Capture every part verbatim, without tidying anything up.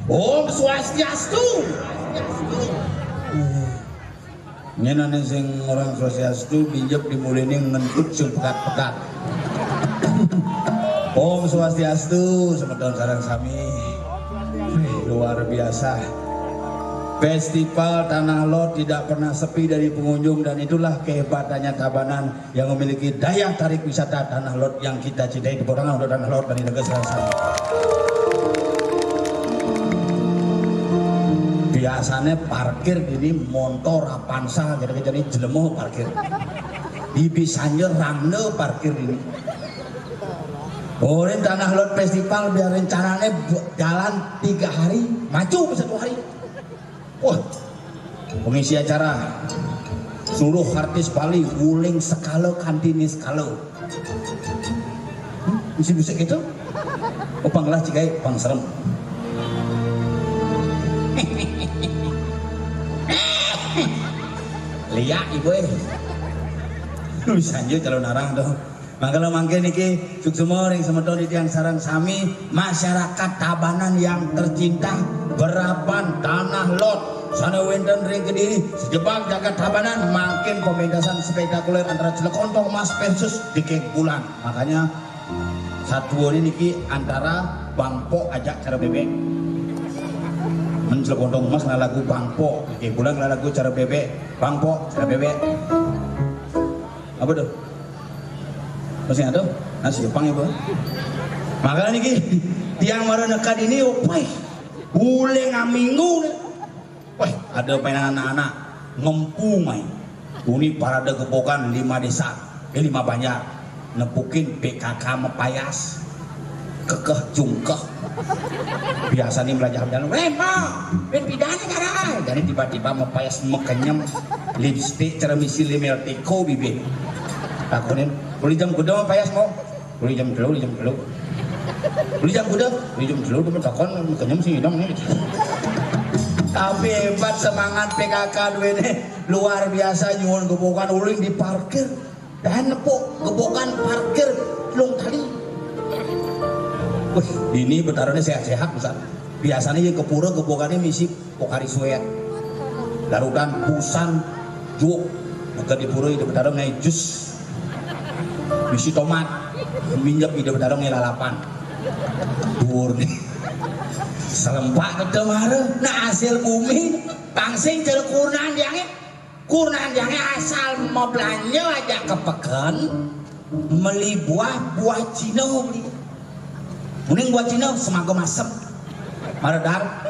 Om Swastiastu. Nyen ane sing orang Swastiastu, binjep di mulene ngentut sing pekat-pekat. Om Swastiastu, semeton sareng sami. Wih, luar biasa. Festival Tanah Lot tidak pernah sepi dari pengunjung, dan itulah kehebatannya Tabanan yang memiliki daya tarik wisata Tanah Lot yang kita cintai. Tepuk tangan untuk Tanah Lot dari negara Selatan. Biasanya parkir ini montor, Avanza, jadi jadi jelema parkir. Di Bisanya ramne parkir ini. Orang Tanah Lot Festival biar rencananya bu- jalan tiga hari, maju satu hari. Wah, pengisi acara seluruh artis Bali, uling sekala, kantini sekala. Hmm, isi musik itu? Oh, panglah cikai, pang serem. Liak ibu eh. Bisa aja calon arang tuh. Mangkana mangke niki suksma ring semeton titiang sareng sami, masyarakat Tabanan yang tercinta, berapan Tanah Lot sane wenten ring Kediri, sejebak jagat Tabanan, mangkin pementasan spektakuler antara Celekontong Mas versus Dikek Bulan. Makanya satuane niki antara Bang Pok ajak cara bebek. Men Celekontong Mas ngelagu Bang Pok, Dikek Bulan ngelagu cara bebek. Bang Pok, cara bebek. Apa tuh? Masih ada? Nasi Jepang ya, Bang? Makanya niki tiang mara nekad ini, upai. Bule ngaminggu nih. Wah, ada pemain anak-anak ngempung main. Ini parade gebogan lima desa, eh, lima banjar. Nepukin P K K mepayas. Kekeh jungkeh. Biasanya belajar jalan, "Weh, Mbak, ben pidana cara." Jadi tiba-tiba mepayas mekenyem lipstick cara misi limel tiko bibir. Takunin, "Uli jam kuda mepayas mau?" "Uli jam telu, uli jam telu." "Uli jam kuda?" "Uli jam telu, temen takon mekenyem sih hidung nih." Tapi hebat semangat P K K duene luar biasa, nyuwun gebogan uling di parkir. Dan nepuk gebogan parkir telung kali. Wih, ini betarane sehat-sehat, Ustaz. Biasanya ya ke pura gebogane misi Pocari Sweat. Darudan pusan juk. Maka di pura ide betara ngai jus. Misi tomat. Minjep ide betara ngai lalapan. Dhuwur nih. Selempak kita mara. Nah, hasil bumi. Pangsing jero kurnan diange. Kurnan diange asal mau belanja aja ke peken, meli buah, buah Cina beli. Mending buah Cina semago masem. Maredar.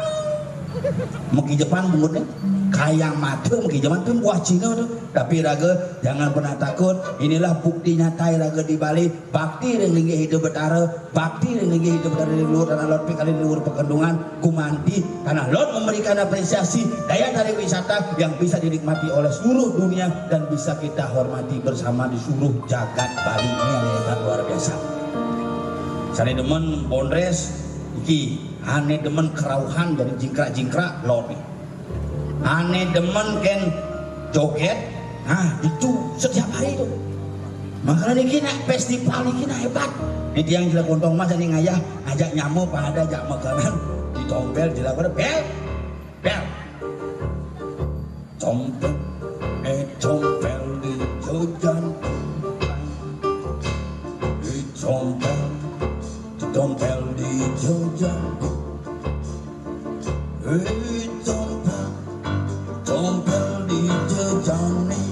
Megi Jepang bungut nih. Kayang mata megi Jepang tuh buah Cina tuh. Tapi raga jangan pernah takut. Inilah bukti nyata raga di Bali. Bakti ring linggih Ida Betara, bakti ring linggih Ida Betara di luhur Tanah Lot, pikali di luhur Pekendungan, gumanti Tanah Lot memberikan apresiasi daya tarik wisata yang bisa dinikmati oleh seluruh dunia dan bisa kita hormati bersama di seluruh jagat Bali ini yang hebat luar biasa. Sane demen bondres, iki ane demen kerauhan jadi jingkrak-jingkrak lot nih. Ane demen ken joget, nah itu setiap hari itu. Makanya niki nak festival niki nak hebat. Ini tiang jelas kontong mas ini ngayah ngajak nyama pada ajak makanan di tompel jelas pada bel, bel. Tompel, eh tompel di jojan, di tompel, di tompel di jojan. Hei, tompel, tompel di jejane.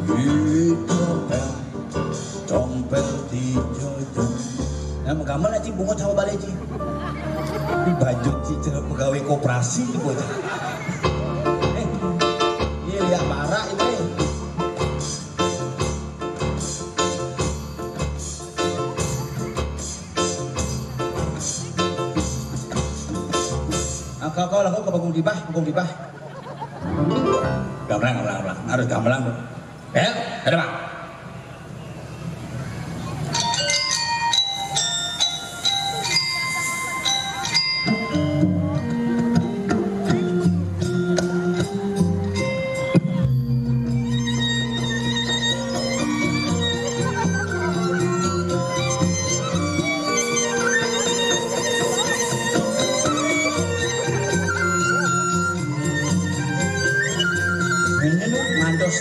Hei, tompel, tompel di jejane. Nah, menggambar aja bunga sama balik, Ci. Di baju, Ci, cara pegawai koperasi, Ci, bocah. Eh, iya, lihat marah, itu, eh. Kau, kau lagu ke Bagong Dibah, Bagong Dibah. Gamelan, gamelan, gamelan. Harus gamelan. Ya, ada, Bang. Ini lho, ngantos.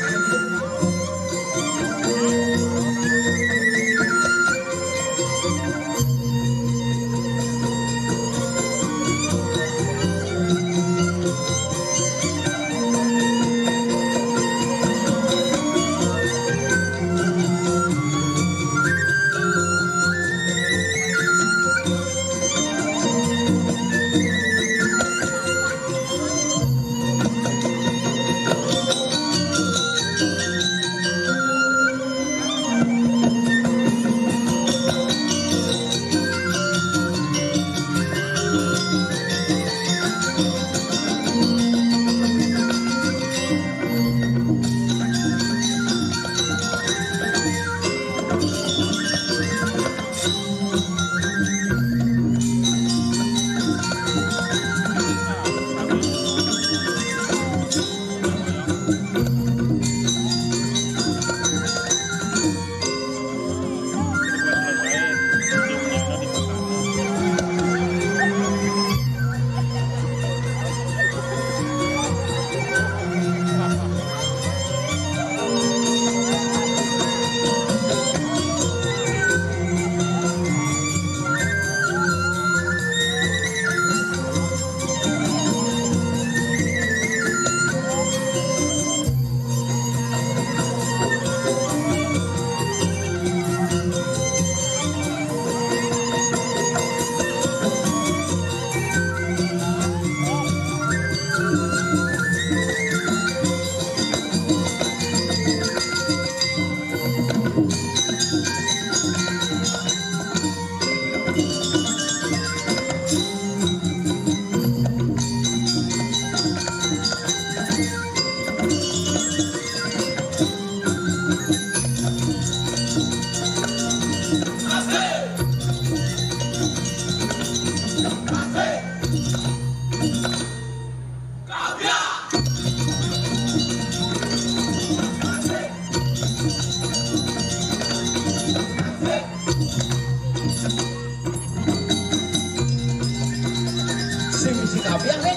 Sing sing abian, eh.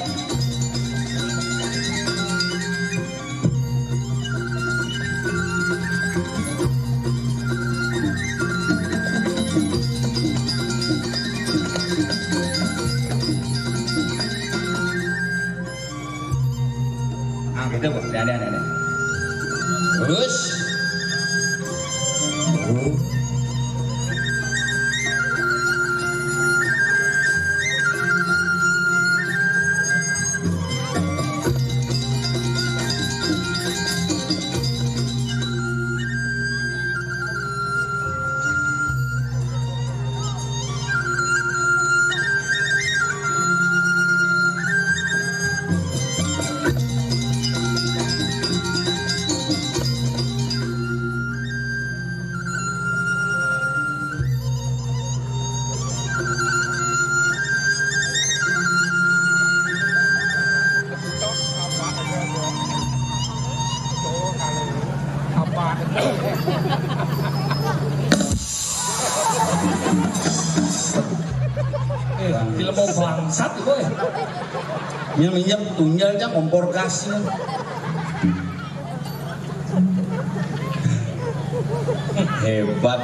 Ah, gitu, Bu. Ada, ada, ada. Terus. Eh, film mau bangsat itu, eh. Yang minyak tunjal aja kompor gas. Hebat.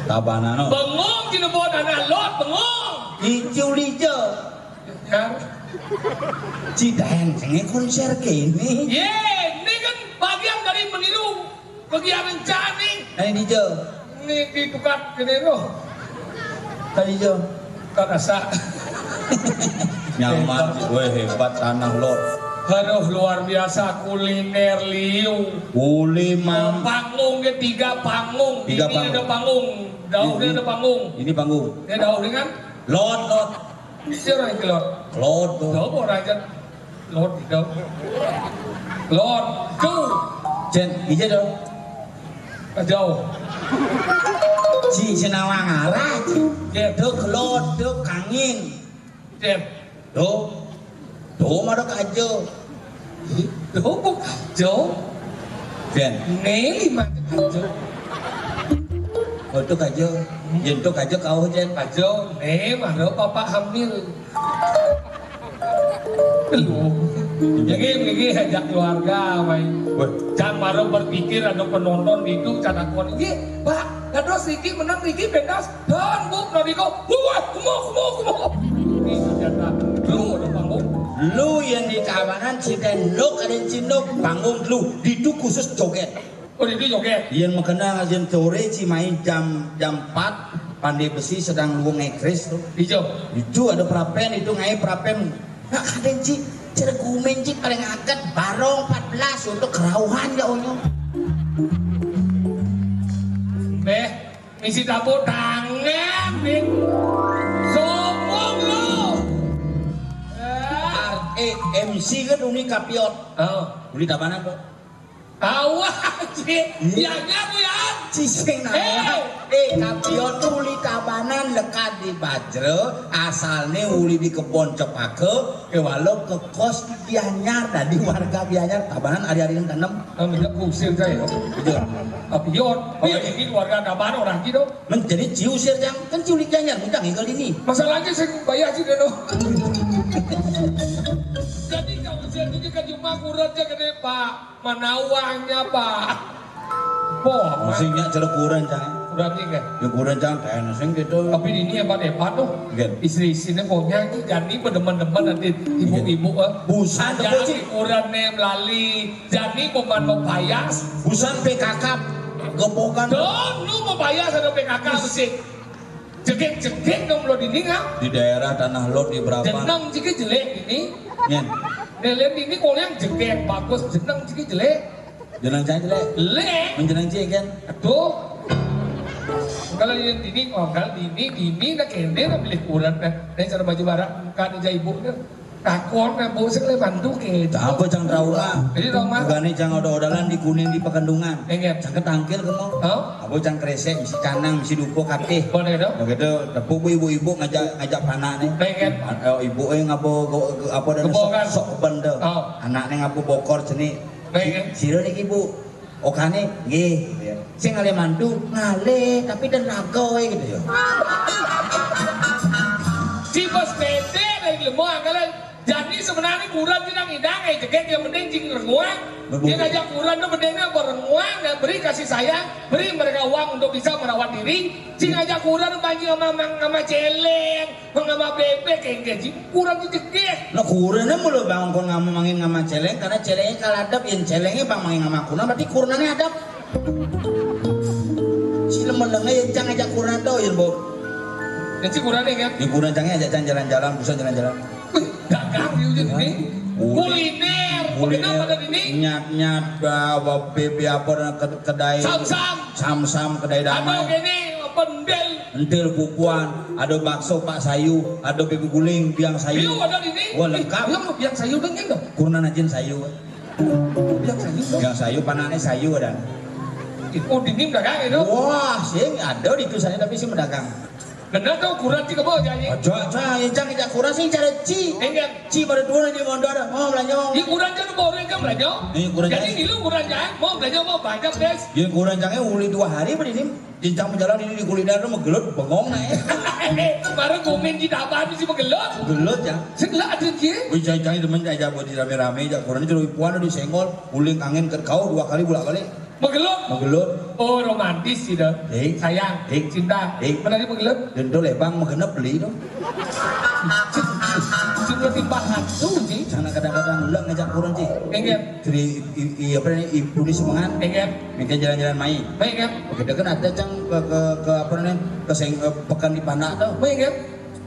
Tabanano. Bengong, kena bawa tanah lot, bengong. Ijo lijo. Kan? Cidaen sing konser kene. Ye, ini kan bagian dari meniru kegiatan cani. Nah, ini jo. Ini ditukar kene loh. Tadi jo. Kak Asa. Nyaman, weh, hebat tanah lot. Aduh, luar biasa kuliner liu. Uli mam. Panggung ke tiga panggung. Tiga ini panggung. Ada panggung. Dauh ini, ada panggung. Ini panggung. Ya dauh ini kan? Lot, lot. Sira kelot. Kelot to. Coba raja. Lot dong. Lot. Tuh. Jen, iya dong. Jauh. Si senawang arah. Jen. Tuh kelot, tuh kangin. Jen. Tuh. Tuh mah kajo. Tuh, jauh. Jen. Nih, lima aja. Oh, itu kajo. Jen tuh kajo kau, Jen. Kajo, nih, mana bapak hamil. Lu. Jadi, ini ajak keluarga, mai. Wah. Jangan baru berpikir ada penonton di itu, cara kon. Iya, Pak. Dados Riki menang, Riki pentas. Dan, Bu, Nodiko. Wah, kumo, kumo, kumo. Ini senjata. Lu ada panggung. Lu yang di keamanan, si Tendok, ada yang Cindok, panggung lu. Di itu khusus joget. Oh, di itu joget. Yang makanya yang sore si main jam jam empat, Pandai Besi sedang luwung ngekris tuh. Ijo. Itu ada prapen, itu ngai prapen. Nah, kadang ci, ceregumen ci paling aget barong empat belas untuk kerauhan ya onyo. Beh, misi tepuk tangan, Bing. Sombong lu. Ah. Eh, M C kan uni kapiot. Oh. Uni tabanan kok. Awah, Ci. Iya. Biarnya, Bu, ya. Ci sing nawang. Eh. Eh, kapiot tuh uli tabanan lekat di Bajra, asalnya uli di kebon Cepaka, eh, walau ke kos di Gianyar, tadi warga Gianyar, tabanan hari-hari yang tanam. Ah, minta kusir saya. Betul. Kapiot. Oh, iya, iya. Ini warga tabanan orang gitu. Men, jadi ci usir jang, kan ci uli Gianyar, minta nginggal ini. Masalahnya saya bayar sih, deh, no. Jadi, kalau usir itu kan cuma kurang aja gede, Pak. Manawangnya, Pak. Boh, masih nyak cara kurang, Cang. Kurang ini kan? Ya, kurang, Cang, kayak sing gitu. Tapi ini hebat-hebat tuh. Nggih. Istri-istrinya pokoknya iki jani berdemen-demen nanti ibu-ibu, eh. Busan. Jangan tepuk, Ci. Kurang nem lali. Jani bukan mau payas. Busan P K K gebokan. Dong, lu mau payas ada P K K mesti. Jegek-jegek dong lo dini, nggak? Di daerah Tanah Lot di berapa? Jeneng jegek jelek ini. Nyen. Nelen ini kalau yang jegek bagus, jeneng jegek jelek. Jeneng saya jelek. Jelek. Menjeneng jelek kan? Aduh. Kalau yang dini, oh, kalau dini, dini nak kende nak pilih kurang dah. Ini cara baju barat, muka ni jai ibu dah. Takon, nah, bau sing le bantu ke. Apa cang trauma? Jadi trauma. Bukannya cang oda-odalan di kuning di Pekendungan. Enggak. Cang ketangkil ke mau. Hah? Apa cang kresek, mesti canang, mesti dupo katih. Boleh dong. Begitu, tepuk bu ibu-ibu ngajak ngajak panak nih. Enggak. Ibu eh ngapa apa dan sok sok benda. Oh. Anaknya ngapa bokor sini. Enggak. Sira niki, Bu. Okane, nggih, gitu ya. Sing ngalih mantu, ngalih, tapi tenaga, gitu ya. Si bos pete dari lemah, kalian. Jadi sebenarnya kurang tidak ngidang, eh, jegek yang penting jing renguang. Betul. Dia ngajak kurang tuh pentingnya apa renguang, dan beri kasih sayang, beri mereka uang untuk bisa merawat diri. Jing ngajak kurang tuh panji sama, sama, sama celeng. Mengama bebek engke ji, kurang jegek. Nah, kurene mula bang kon ngama mangin ngama celeng, karena celenge kaladep, yen celenge bang mangin ngama kuna, berarti kuranane adep. Si lemelenge yen cang ajak kurang to, yen, Bu. Yen si kurane kan? Di kurang cangnya ajak cang jalan-jalan, busan jalan-jalan. Wih, dagang di ujung ini. Kuliner. Kuliner. Kuliner. Kenapa ada ini? Nyat-nyat, ba-, ba-, bebe apa, ke-, kedai. Sam-sam. Sam-sam, kedai damai. Ada gini, pendel. Entil kukuan, ada bakso Pak Sayu, ada bebek guling, biang sayu. Iya, ada di ini. Wah, lengkap. Iya, mau biang sayu dengan dong. Kurna najin sayu. Biang sayu dong. Biang sayu, panane sayu ada. Oh, di ini dagang itu. Wah, sing ada di itu saya tapi sih mendagang. Bener tuh, kurang sih kebo jadi. Aja, aja, incang ijak kurang sih cari ci. Enggak. Ci pada dua di mondor, mau belanja. Di kurang aja lu baru kan belanja. Ini kurang jadi aja. Ini lu kurang aja, mau belanja mau banyak, guys. Ini kurang aja uli dua hari apa ini? Cincang menjalan ini di kuliner lu megelut, bengong naik. Baru komen di dapat sih megelut. Gelut ya. Setelah ada dia. Wih, cai-cai temen cai jago di rame-rame, jak kurang itu ipuan di senggol, uling angin ke kau dua kali bolak-balik. Megelut. Megelut. Oh, romantis sih dah. Eh. Sayang, eh, cinta. Eh. Mana dia megelut? Dendo lebang megenep beli dong. Cuma timbangan tuh sih. Sana kadang-kadang ulang ngajak kurang sih. Enggak. Jadi i-, i-, apa nih, ibu di semangat. Enggak. Mungkin jalan-jalan main. Baik kan? Oke, dia kan ada cang ke, ke, ke apa namanya, ke seng-, eh, pekan di Panak tuh. Baik kan?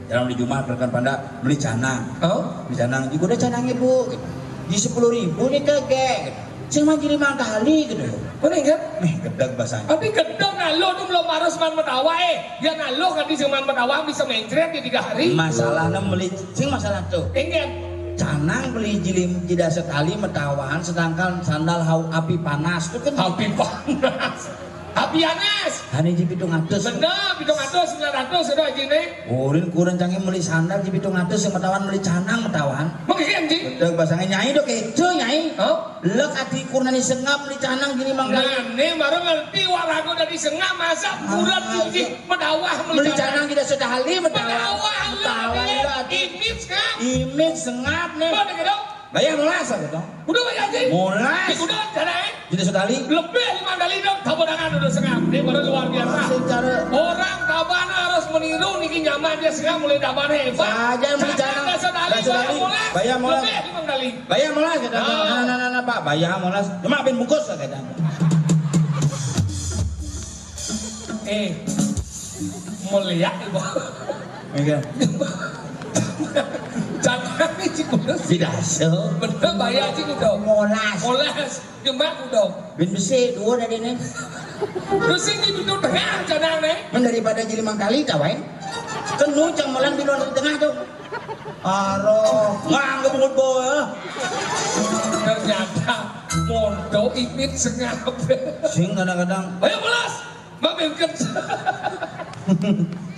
Dalam di Jumat pekan Panak beli canang. Oh? Beli canang juga ada canangnya, Bu. Di sepuluh ribu nih kagak. Sing manjiri mangkali gitu. Bener kan? Meh gedeg basane. Tapi gedeg ngaluh tuh belum harus man metawa, eh. Dia ngaluh kan di sing man metawa bisa mencret di tiga hari. Masalahnya beli sing masalah tuh. Ingat. Canang beli jili jida setali metawan sedangkan sandal hau api panas tuh kan. Api panas. Api panas. Ane ji pitung atus. Bener, pitung atus, sembilan ratus sudah ji ne. Urin kurang canggih beli sandal ji pitung atus yang metawan beli canang metawan. Mungkin ji. Gedeg basane nyai dok itu nyai. Hah? Lek ati kurna ni sengap ni canang gini mangga. Nah, ni baru ngerti warago dari sengap masa bulan suci medawah meli canang. Meli canang tidak sudah hali medawah. Medawah, medawah, imit sengap. Imit sengap ni. Mana gitu? Bayar molas aku dong. Udah bayar ji. Molas. Udah cara eh. Tidak sudah hali. Lebih lima kali dong tabodangan udah sengap. Ni baru luar biasa. Secara orang tabana harus meniru niki nyaman dia sengap mulai tabana hebat. Saja meli canang. Tidak sudah hali. Bayar molas. Lebih lima kali. Bayar molas kata. Nah, nah, nah, nah, Pak, bayar molas. Cuma apin bungkus lah kata. Eh, mulia ibu. Iya. Jangan ni cikgu. Tidak so. Bener bayar cikgu dong. Molas. Molas. Cuma dong. Bin besi dua dari ini. Terus ini pintu tengah jangan nih. Men daripada jadi mangkali kawan. Kenu cang molang di luar tengah tuh. Aroh, nganggep ngebul. Ternyata mondo imit sengap. Sing kadang-kadang. Ayo pulas, mabengket.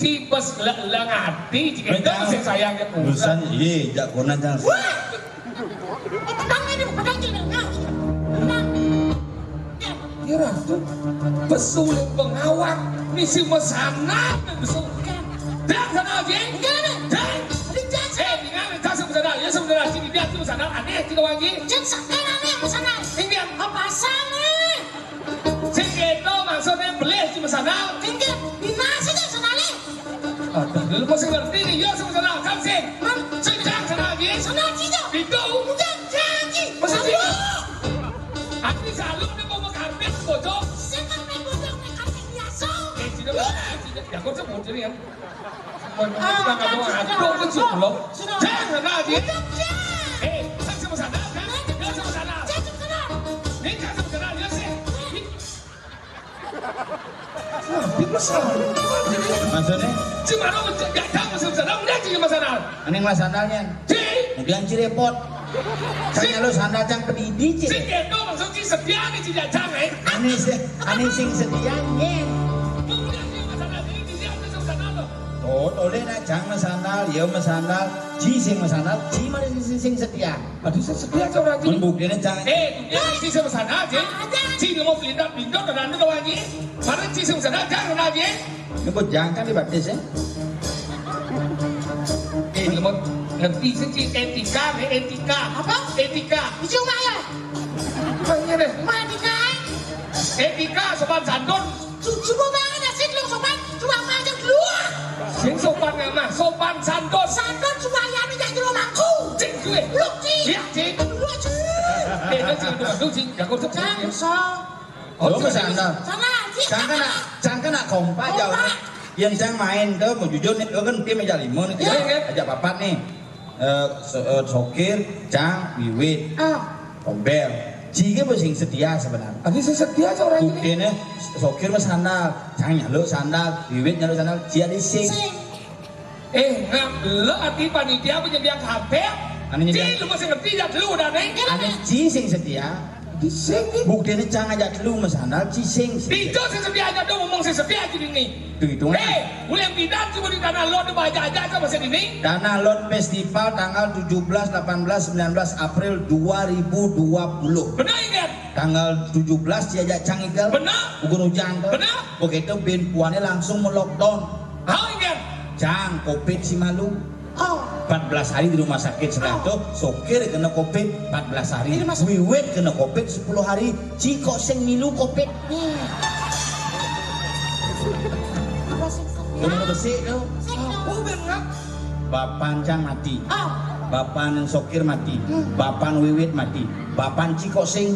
Tipes le- lengati jika itu masih sayangnya kurang. Urusan iya, jagoan aja. Wah, tenang ini, tenang ini. Tenang. Ya ratu, pesulit pengawak misi mesana besul. Dah sana aja. Enggak ada. Dah. Ada jas. Eh, tinggal dah sama sana. Ya sama sana sini dia tuh sana aneh kita lagi. Jas saya aneh sama sana. Tinggal. Apa sana? Sing itu maksudnya beli sama sana. Tinggal. Di mana saja sana nih? Ada dulu masih ngerti nih. Ya sama sana. Kan sih. Sejak sana aja. Sana aja. Itu. Udah janji. Masih aduh. Aku selalu nih mau karpet bocor. Sing karpet bocor nih karpet biasa. Eh, tidak, tidak. Ya, kok sebut ini ya. Aduh, kecil belum. Jangan lagi. Eh, kan sama sana, kan? Kan sama sana. Ini kan sama sana, ya sih. Wah, di mesra. Maksudnya? Cuma lo gak tahu sama sana, udah sih sama sana. Ini mas sandalnya. Ci. Kemudian ci repot. Saya lo sandal cang pedidi ci. Ci gitu maksud ci setia nih ci jajang eh. Ani sih, ani sing setia nyen. Kemudian dia mas sandal ini dia tuh sama sana lo. Oh, tole na cang mas sandal, ya mas sandal. Ci sing mas sandal, ci mari sing sing setia. Aduh, saya setia sama ci. Mun buktine cang. Eh, dia ci sama sana ci. Ci nggak mau pindah pindah ke nanti ke lagi. Mana ci sama sana jangan lagi. Ini kok jangan dibatis ya? Eh, lemot ngerti sih, Ci. Etika, eh, etika. Apa? Etika. Di rumah ya? Makanya deh. Rumah etika, eh? Etika, sopan santun. Su- Subuh banget ya, sih, belum sopan. Cuma apa aja dulu, ah? Sing sopan nggak mah, sopan santun. Santun supaya anu jadi rumahku. Cing gue. Lu, Ci. Iya, Ci. Lu, Ci. Eh, itu Ci, itu bagus, Ci. Jago, Ci. Jangan sok. Oh, lu ke sana. Sana, Ci. Cang kena, cang kena kompak jauh. Kompak. Yang cang main tuh, mau jujur nih, lu kan tim aja lima nih. Iya. Aja papat nih. Eh, so- eh, sokir, cang, wiwit. Ah. Tombel. Ci ge sing setia sebenarnya. Adi sing setia seorang ini. Buktinya sokir mah sandal, cang nyaluk sandal, wiwit nyaluk sandal, ci adi sing. Sing. Eh, ngap lo ati panitia penyediaan karpet. Anu nyediaan. Ci, lu masih ngerti ya dulu udah neng. Anu ci sing setia. Di sing. Buktinya cang aja dulu mas sandal, ci sing setia. Itu sing setia aja dong ngomong sing setia aja ini. Itu hitungan. Eh, boleh pindah cuma di tanah lo tuh aja aja aja masih ini. Tanah Lot Festival tanggal tujuh belas, delapan belas, sembilan belas April dua ribu dua puluh. Benar ingat? Tanggal tujuh belas diajak cang igal. Benar. Bukan hujan tuh. Benar. Begitu bin puannya langsung melockdown. Tahu ingat? Cang, covid si malu. Oh. Empat belas hari di rumah sakit setelah itu, sokir kena covid empat belas hari. Di rumah sakit. Wiwit kena covid sepuluh hari. Ci kok sing milu covid. Apa sih? Rumah besi tuh. Sing. Oh, benar. Bapan cang mati. Oh. Bapan sokir mati. Hmm. Bapan wiwit mati. Bapan ci kok sing.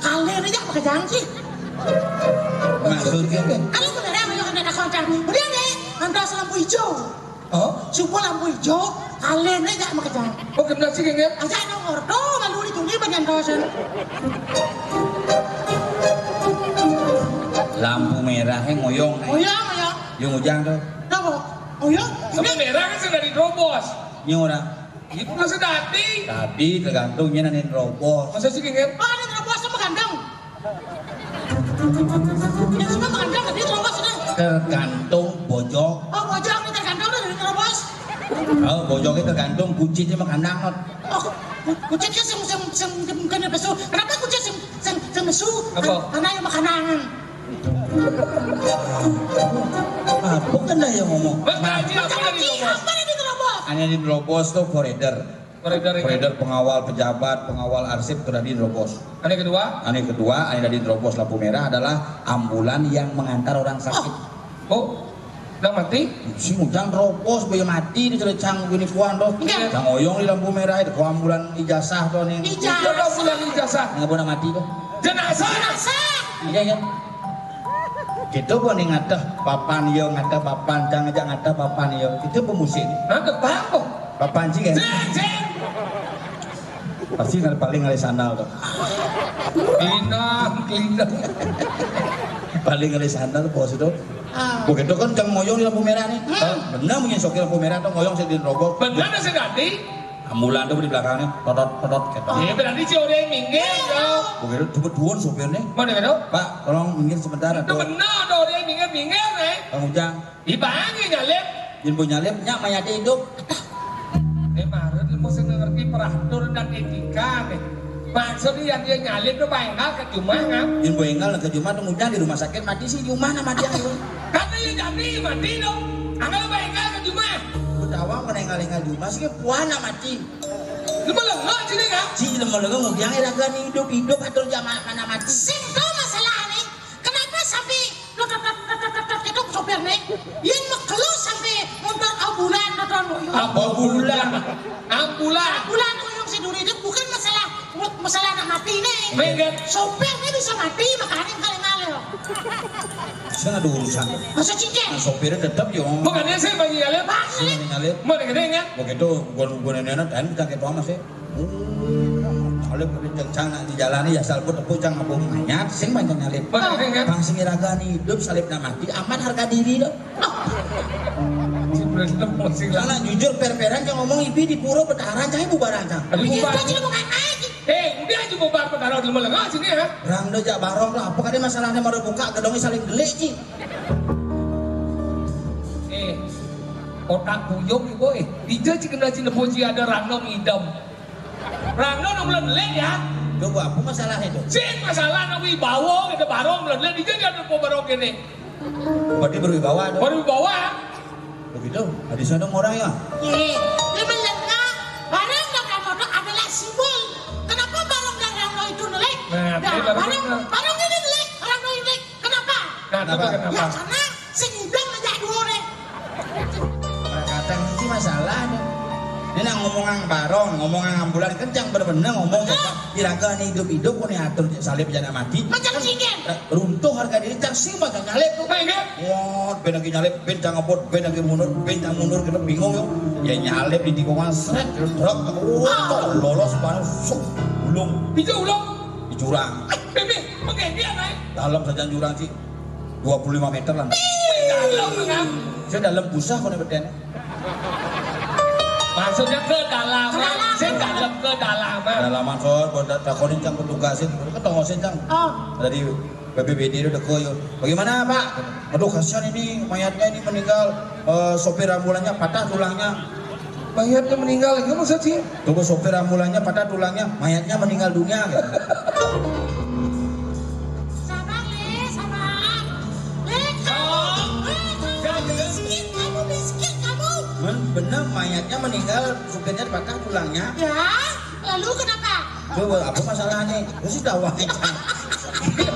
Kalih né jak makejang sih. Maksudnya kan? Kalau sebenarnya aku yang ada kontak. Udah deh, antar lampu hijau. Oh? Suba lampu ijo, kalih né jak makejang. Oh, genah sih, Geng, ya? Aja nang ordo malu di tuli bagian kawasan. Lampu merah ngoyong. Ngoyong, ngoyong. Yang ujang tuh. Napa? Ngoyong? Lampu merah kan sudah diterobos. Ini orang. Itu masa dadi. Dadi tergantung nyén ané nerobos. Masa sih, Geng, ya? Oh, ané nerobos sama ganteng. Ya sudah, makan dong, tadi terobos sudah. Tergantung bojog. Oh, bojog nih tergantung nih, terobos. Oh, bojognya tergantung kucitnya makan nangot. Oh, ku-, kucitnya sing, sing, sing, sing, kena pesu. Kenapa kucit sing, sing, sing pesu? Apa? Kan-, karena yang makanan. Ah, bukan dah yang ngomong. Bang, nah, Haji, apa yang diterobos? Apa yang diterobos? Hanya diterobos tuh koridor. Koridor, koridor pengawal pejabat, pengawal arsip sudah dinerobos. Ané kedua? Ané kedua, ané tadi nerobos lampu merah adalah ambulan yang mengantar orang sakit. Oh, udah mati? Si ngujang nerobos, boya mati di cang gini kuan tuh. Iya. Cang oyong di lampu merah itu, ambulan ijazah tuh nih. Ijazah. Itu ambulan ijazah. Nggak pernah mati tuh. Jenazah. Jenazah. Iya, iya. Kita pun ingat dah, papan iya, ngat dah papan, cang aja ngat dah papan iya. Kita pemusin. Nah, kepang kok. Papan sih kan? Jeng, jeng. Pasti ngal-, paling ngalih sandal tuh. Kelinang, kelinang. Paling ngalih sandal, bos itu. Ah. Begitu kan cang ngoyong di lampu merah nih. Hmm. Benar, mungkin sokir lampu merah tuh ngoyong saya di nerobos. Benar, saya ganti. Ambulan tuh di belakangnya, totot, totot, gitu. Iya, berarti si Ode minggir, yo. Begitu, cepet duun sopirnya. Mana gitu? Pak, tolong minggir sebentar. Itu atau benar, ada Ode minggir, minggir, eh. Bang Ujang. Di bang nyalip. Yen mbok nyalip, nyak mayate idup. Eh, marut lu mesti ngerti peraturan dan etika, nih. Maksudnya yang dia nyalip tuh bayangkan ke jumah, kan? Yen mbok enggal ke jumah, tuh Ujang di rumah sakit, mati sih di rumah, nah, mati yang itu. Karena ya jadi mati dong. Anggal bayangkan ke jumah. Ku tawang kena enggal-enggal di rumah, sih puan, nah, mati. Lu melengok sini, kan? Si lemah-lemah ngudiang iraga ni idup-idup atur jamaah mana mati. Sing to masalahne, kenapa sampai tetet, tetet, tetet, tetet gitu sopirne? Yen mekelu sampai motor ambulan, motor ngoyong. Ambulan. Ambulan. Ambulan ngoyong si duri itu bukan masalah, masalah anak mati nih. Mengget. Sopirnya bisa mati, makanya kali ngalih. Sing ada urusan. Masa cincin? Nah, sopirnya tetap yo. Bukannya saya bagi ngalih. Bagi. Sing ngalih. Mau dengerin, kan? Begitu, gua, gua nenek-nenek, dan kita ketua masih. Oh, salib kencang nak dijalani ya, salib tepuk cang ngabung mayat, sing banyak nyalip. Bener, kan? Bang sing iraga ni idup, salib nak mati, aman harga diri tu. Si berantem, sing. Karena jujur, per-peran cang ngomong ibi di pura betaran, cang bubaran, cang. Aduh, iya, bubar. Cang ngomong aja. Eh, udah aja bubar betaran, di melengah sini, ya. Rang do jak barong lah, apa kali masalahnya mau buka, gedongnya saling delik, Ci. Eh, otak buyung ibu, eh. Ija ci kena ci nebo ci ada rangno ngidam. Rangno nang bulan lek ya. Coba apa masalah itu? Sing masalah nang wibawa kita barong bulan lek, ija dia nebo barong kene. Berarti berwibawa tuh. Berwibawa. Begitu, hadisnya dong orang ya. Ye, dia melengah. Barong dan rangno itu adalah simbol. Kenapa barong dan rangno itu nelek? Nah, nah, barong, barong ini nelek, rangno ini nelek. Kenapa? Nah, kenapa? Kenapa? Ya, karena sing ngidam aja dua orang. Nah, kadang iki masalah nih. Ini nang ngomongan barong, ngomongan ambulan kencang bener-bener ngomong coba. Iraga nih hidup-hidup kok nih atur salib jana mati. Macam singkir. Runtuh harga diri cang sing bakal nyalip tuh. Nah, iya. Wah, ben lagi nyalip, ben cang ngebut, ben lagi mundur, ben cang mundur, kita bingung yuk. Ya nyalip di tikungan seret, truk, oh, lolos panas, suk, ulung. Bisa ulung. Di jurang. Ini, oke, dia naik. Dalam saja jurang sih. Dua puluh lima meter lah. Dalam, kan? Saya dalam busah kok beten. Maksudnya kedalaman. Kedalaman. Saya dalam kedalaman. Kedalaman, so, buat takonin cang petugasin, ketongosin cang. Oh. Dari B P B D itu deko yo. Bagaimana, Pak? Aduh, kasihan ini mayatnya ini meninggal. Eh, sopir ambulannya patah tulangnya. Mayatnya meninggal, ya maksud sih? Tunggu, sopir ambulannya patah tulangnya, mayatnya meninggal dunia. Gitu. Sabar, Le, sabar. Le, kamu, oh, Le, kamu miskin, kamu miskin, kamu. Men, bener, mayatnya meninggal, supirnya patah tulangnya. Ya, lalu kenapa? Coba, apa masalahnya? Terus sudah wah. Iya, Pak, ya,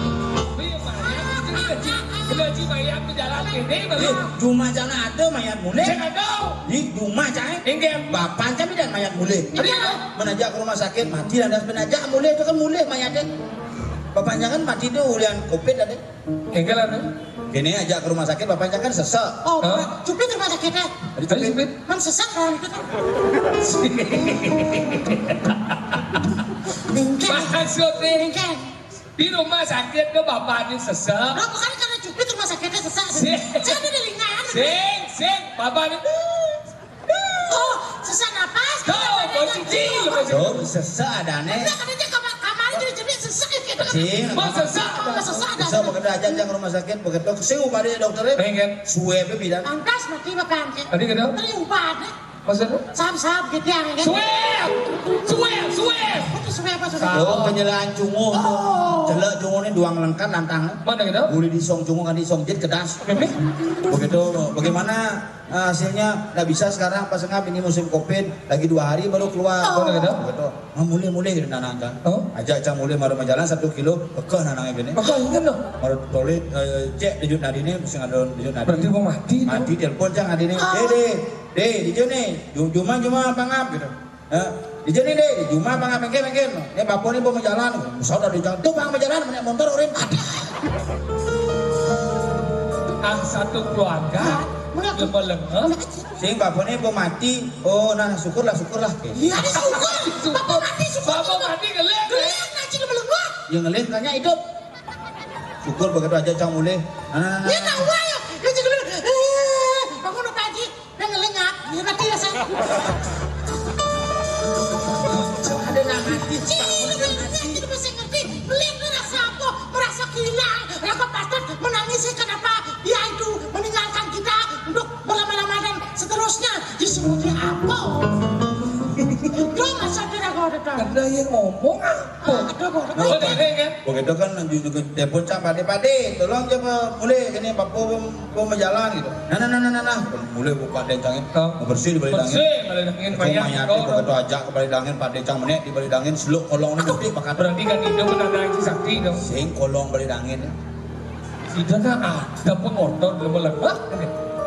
itu lagi, lagi bayar ke jalan ini, Bang. Ih, cuma jangan ada mayat mulai. Saya nggak tahu. Ih, cuma cai. Enggak. Bapak cai dan mayat mulai. Iya. Menajak ke rumah sakit, mati landas menajak mulai itu kan mulai mayatnya. Bapak Anjang kan mati tuh ulian covid tadi. Enggal anu. Kene ajak ke rumah sakit, Bapak Anjang kan sesek. Oh, Hah? Cupit rumah sakitnya. Tadi Ayo, cupit. Cupit. Man sesek orang itu tuh. Bengkel. Maksudnya Bengkel. Di rumah sakit ke bapak ini sesek. Nah, bukan karena Cupit rumah sakitnya sesek. Sing. Saya ada di lengan. Sing, sing. Bapak ini. Oh, sesak napas. Tuh, posisi, posisi. Tuh, sesek adane. Enggak, katanya kamar, kamar jadi jenis sesak gitu. Cing. Mas sesak. Oh, sesak ada. Bisa begitu aja yang rumah sakit, begitu. Sing upah dia dokternya. Pengen. Suwe pe bidan. Pantas mati bapak anjing. Tadi gitu? Tadi upah ada. Maksudnya? Saham-saham gitu yang gitu. Suwe. Suwe, suwe. Itu suwe apa suwe? Oh, penjelaan cunguh. Oh. Jelek cunguh ini duang lengkan nantang. Mana gitu? Boleh disong cunguh kan disong jit kedas. Mimpi? Begitu. Bagaimana? Nah, hasilnya nggak bisa sekarang pas ngap ini musim covid lagi dua hari baru keluar. Oh. Betul. Nah, mulai mulai gitu nanang kan. Oh. Aja cang mulai baru jalan satu kilo, bekeh nanangnya gini. Bekeh, ingat dong. Baru tolit, eh, cek dijut nadine, mesti ngadon dijut nadine. Berarti mau mati, mati, telepon cang nadine. Ah. Deh, deh, deh, dijut nih. Ju- Juma, Juma apa ngap gitu. Eh, dijut nih deh, Juma apa ngap, mengke, mengke. Ini bapak nih mau jalan. Saudara di jalan, tuh bang mau jalan, naik motor urin. Ah, satu keluarga. Mana tuh? Lemes-lemes. Sing bapaknya mau mati. Oh, nah, syukurlah, syukurlah. Iya, syukur. Bapak mati, syukur. Bapak mati, gelek. Gelek, ngaji lemes-lemes. Ya, ngelih, tanya hidup. Syukur begitu aja, cang mulai. Nah, nah, nah, Ya, nah. Tahu aja. Ya, jadi, eh, bangun apa aja? Yang ngelengap, ya, mati ya, saya. Ada nang mati. Cih, udah ngerti, jadi masih ngerti. Beliau merasa apa? Merasa kehilangan. Lah, kok patut menangis sih? Kenapa dia itu meninggalkan kita untuk berlama-lama dan seterusnya? Disuruh dia apa? Itu masa dia kau ada tahu. Ada yang ngomong apa? Ah, ada kok. Nah, Oh, ada, kan? Begitu kan, lanjut ke telepon cang, pade, pade, tolong coba mulai ini, bapak mau, mau jalan gitu. Nah, nah, nah, nah, nah, nah. Mulai bapak deh cang, Oh. Mau bersih di balik Bersih, dangin. Balik dangin, Cuma banyak mayat itu orang. Begitu aja ke balik dangin, pade cang menek di balik dangin, seluk kolong ini gede, bakat. Berarti kan itu menandai si sakti dong. Sing kolong balik dangin. Sida kan ada pengotor, belum melekat.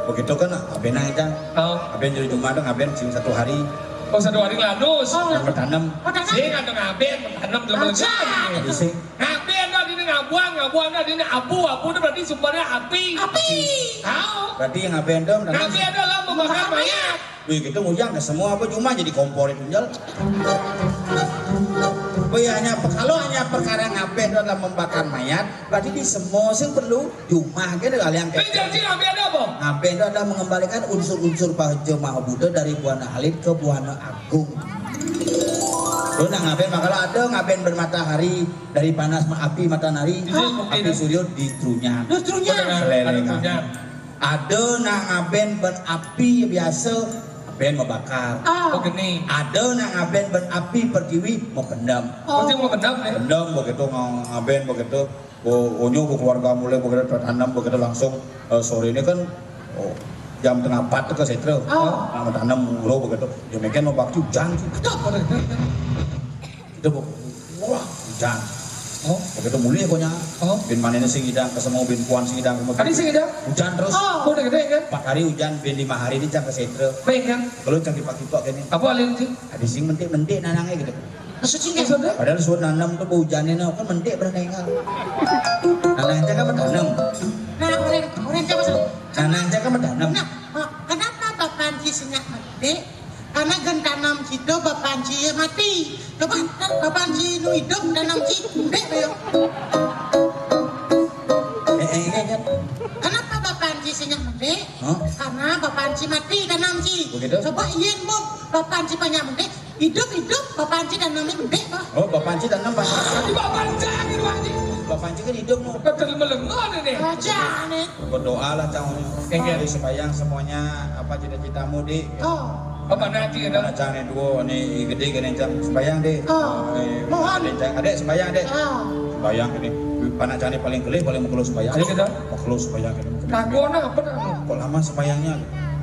Begitu kan, aben aja. Oh. Aben jadi Jumat dong, aben sing satu hari. Oh, satu hari lanus. Oh. Yang bertanam. Oh, tanam. Sing ada ngaben, bertanam, belum melekat. Aja. Jadi sing. Ngaben dah ini ngabuang, ngabuang dah ini abu, abu itu berarti sumbernya api. Api. Tahu? Berarti yang ngaben dong, berarti Ngaben adalah membakar mayat. Wih, gitu ngujang ke semua apa cuma jadi kompor itu, Jol. Wih, hanya kalau hanya perkara ngaben itu adalah membakar mayat, berarti di semua sing perlu cuma gitu kali yang Ini janji ngaben apa? Ngaben itu adalah mengembalikan unsur-unsur Pak Haji Maha Buddha dari Buana Alit ke Buana Agung. Lu nah ngaben mah kalau ada ngaben bermatahari dari panas ma- api matahari, Iya, api iya. Suryo di trunya. Di trunya. Seleleng. Ada trunya. Ada nah ngaben ben api biasa, ngaben membakar. Ah. Oh, gini. Ada nah ngaben ben api pertiwi mau pendam. Oh. Berarti mau pendam ya? Pendam begitu ng- ngaben begitu. Oh, onyo bu keluarga mulai begitu tertanam begitu langsung eh, sore ini kan oh, jam tengah empat ke setra. Oh. Nah, tanam mulu begitu. Ya mungkin mau bakti hujan sih. Betul, betul, betul. Itu bu, wah hujan. Oh. Begitu mulai pokoknya. Oh. Bin manene sing idang ke semua bin puan sing idang ke Tadi sing idang? Hujan terus. Oh, udah gede kan? Empat hari hujan bin lima hari ini cang ke setra. Baik kan? Kalau cang di pagi kok gini. Apa alin sih? Ada sing mentik-mentik nanangnya gitu. Maksudnya? Maksudnya? Padahal suruh nanam tuh hujannya nah, kan mentik pernah dengar. Nanang cang kan tanam. Nah, orang orang siapa sih? Nanang cang kan tanam. Nah, oh, kenapa Bapak Anji senyap mati? Karena gen tanam situ Bapak Anji ya mati. Coba Bapak Anji nu hidup tanam si mendek ya. Eh, eh, eh, kan? Kenapa Bapak Anji senyap mati? Hah? Karena Bapak Anji mati tanam si. Begitu? Coba iyan bu Bapak Anji banyak mendek. Hidup hidup Bapak Anji tanam mendek pak. Oh, Bapak Anji tanam pak. Di Bapak Anji gitu Anji. Bapak Anji kan hidup mau. Betul melengon ini. Aja nih. Berdoa lah cang. Enggak. Jadi sembahyang semuanya apa cita-citamu di. Oh. Apa nanti ya? Mana cang yang dua nih gede gini cang sembahyang deh. Oh. Eh, Mohon. Adek cang, adek sembahyang deh. Oh. Sembahyang gini. Panak cang ini paling kelih paling mengkelus sembahyang. Ayo kita. Mengkelus sembahyang gini. Takut apa takut? Kok lama sembahyangnya?